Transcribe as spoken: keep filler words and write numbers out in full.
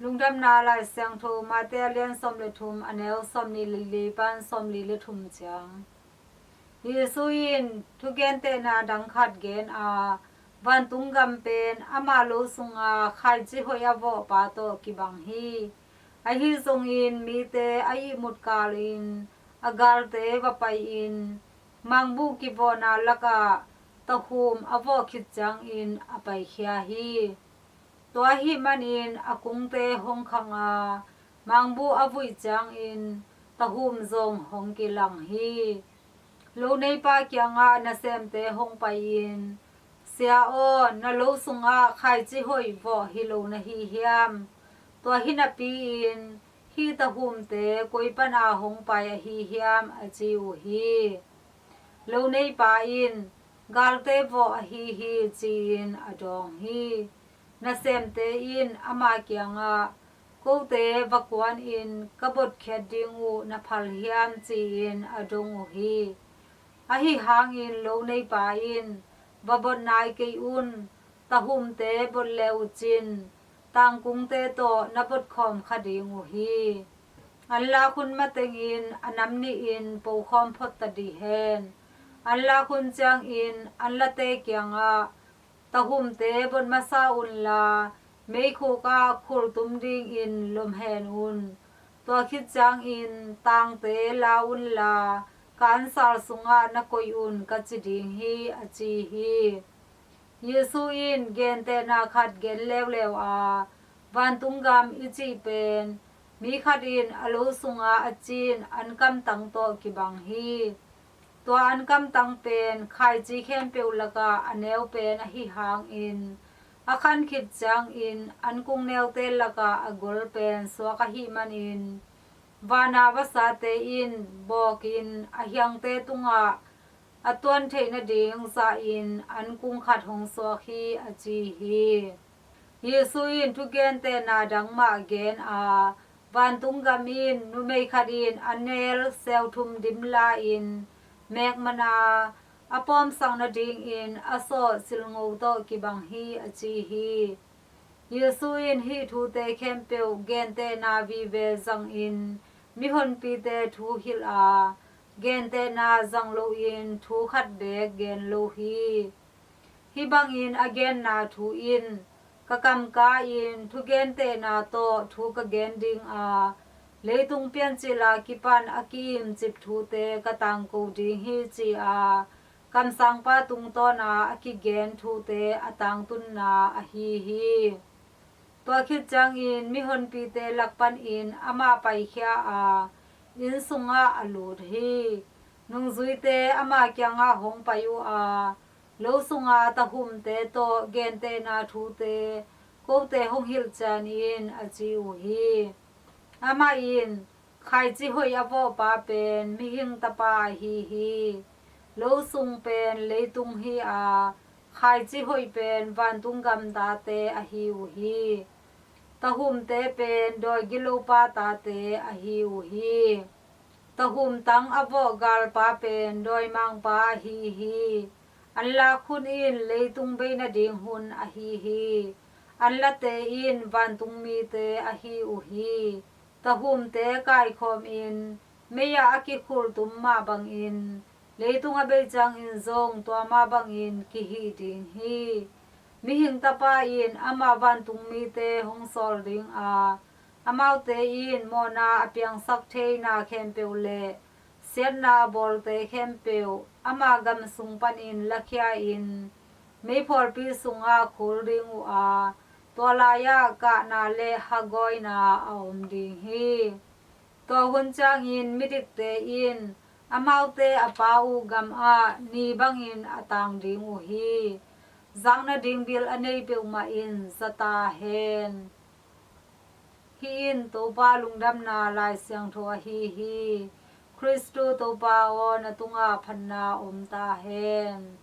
Lungdamna Lai Siangtho Mate a lian sawm le thum, a neu sawmnih le li pan sawmli le thum ciang. Jesu in thugentehna dang khat gen a, vantung gam pen ama lo sunga khaici hoih a vawhpa tawh kibang hi. Ahi zongin mite a ihmut kalin a galte va pai-in mangbuh kivawhna lakah tahum a vawh khit ciangin a paikhia hi. Tua ahih manin a kungte hong khang a, mangbuh a vuih ciangin tahum zong hong kilang hi. Lo neipa kiangah nasemte hong pai-in, "Sia aw, na lo sungah khaici hoih vawh hi lo na hi hiam? Tua hi napi-in hih tahumte koi pana hong pai ahi hiam?" a ci uh hi. Lo neipa in, "Galte vawh ahi hi," ci-in a dawng hi. Nasemte in ama kiangah, "Kote va kuanin ka botkhiat ding uh na phal hiam?" ci-in a dong uh hi. Ahi hangin lo neipa in, "Va bot nai kei un, tahumte bot le uh cin, tangkungte tawh na botkhawm kha ding uh hi. An lak hun matengin a nam nihin pokhawm phot ta dih hen. An lak hun ciangin an late kiangah, 'Tahumte bot masa unla, meikhuk ah khultum dingin lom hen un. Tua khit ciangin tangte la unla, ka ansal sungah na koih un,' ka ci ding hi," a ci hi. Jesu in gentehna khat gen leuleu a, vantung gam i cih pen mi khat in a lo sunga a cin an kamtang tawh kibang hi. Tua an kamtang pen khaici khempeuh lakah a neu pen ahi hangin, a khan khit ciangin an kung neute lakah a gol pen suak ahih manin, vana vasate in bawkin a hiangte tungah a tuan theih nading zahin an kung khat hong suak hi, a ci hi. Jesu in thugentehna dang mah gen a, vantung gam in numei khat in a nel seuthum dim la-in mek man a, a pawmsak nadingin a sawh silngo tawh kibang hi, a ci hi. Jesu in hih thute khempeuh gentehna vive zangin mihonpite thu hilh a, gentehna zang loin thu khat beek gen lo hi. Hih bangin a genna thu in, "Ka kamka in thugentehna tawh thu ka gen ding a, leitung piancil a kipan a ki-imcip thute ka tangko ding hi," ci-a kamsangpa tungtawna a kigen thute a tangtunna ahi hi. Tua khit ciangin mihonpite lak panin amah paikhia a, inn sungah a lut hi. Nungzuite ama kiangah hong pai uh a, "Lo sunga tahumte tawh gentehna thute kote hong hilh cian in," a ci uh hi. Amah in, "Khaici hoih a vawhpa pen Mihing Tapa ahi hi. Lo sung pen leitung hi a, khaici hoih pen vantung gamtate ahi uh hi. Tahumte pen dawi gilopa tate ahi uh hi. Tahum tang a vawh galpa pen dawimangpa ahi hi. An lak hun in leitung bei nading hun ahi hi. An late in vantung mite ahi uh hi. Tahumte kaikhawmin mei-ah a kikhultum mah bangin, leitung a bei ciangin zong tua mah bangin kihih ding hi. Mihing Tapa in ama vantung mite hong sawl ding a, amaute in mawhna a piangsak thei na khempeuh le siatna a bawlte khempeuh ama gam sung panin lakhia-in, meiphualpi sungah khul ding uh a, tua lai-ah kahna le hagawina a om ding hi. Tua hun ciangin midikte in amaute a Pa uh gamah ni bangin a tang ding uh hi. Zak nading bil a nei peuhmah in za ta hen. Hih in Topa Lungdamna Lai Siangtho ahi hi. Khristu Topa aw, na tungah phatna om ta hen.